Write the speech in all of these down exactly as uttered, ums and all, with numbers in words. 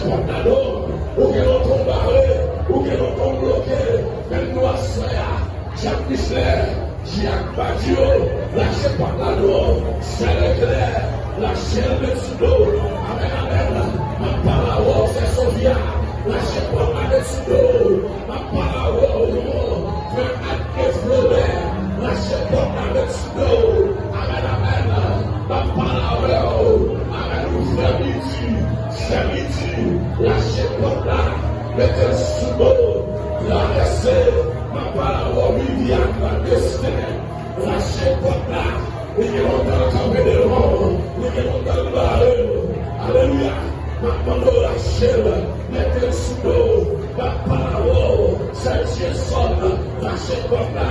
Pòt la non, ou gen lontan w bare, ou gen lontan w bloke, men nou aswè a, Jack Michelet, Jack Badio, lache pòt la non, sè Leklè, lache l met sou do, amèn, amèn, m ap pale avè w, sè Sovia, lache pòt la met sou do, m ap pale avè w non, frè Adke Flobè, lache pòt la met sou do, amèn, amèn, m ap pale avè w, amèn, ou frè Midi, sè Midi, lache pòt la, mete l sou do, travèse, m ap pale avè w, Viviane, Destin, lache pòt la, li gen lontan l kanpe devan w, li gen lontan l bare w, alelouya, m ap mande w lache l, mete l sou do, m ap pale avè w, sè Jason, lache pòt la,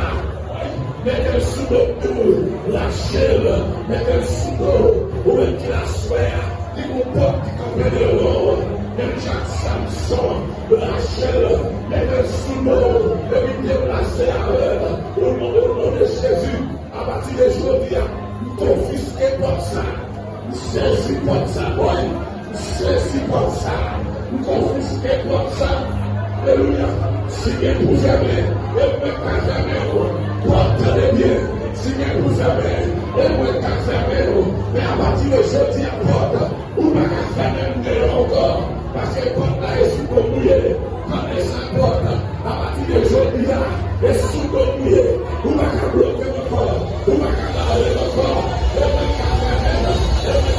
mete l sou do tou, lache l, mete l sou do, ou menm ki la aswè a, li gon pòt ki kanpe devan w, menm jan ak Samson, lache l, mete l sou do, epi deplase avè l, o non, o non de Jezi, apati de jodi a, m konfiske pòt sa, m sezi pòt sa, boy. Sezi pòt sa. M konfiske pòt sa. Alelouya. Si gen pou fèmen, e mwen k ka fèmen w. Pòt, tande byen. Si gen pou fèmen, e mwen k ka fèmen w. Men apati de jodi a, pòt, ou pa ka fèmen m deyò ankò. Paske pòt la e sou do m li ye. Tande sa, pòt. Apati de jodi a, e sou do m li ye. Ou pa ka bloke m ankò. Ou pa ka bare m ankò. E mwen k ka fèmen l. E mwen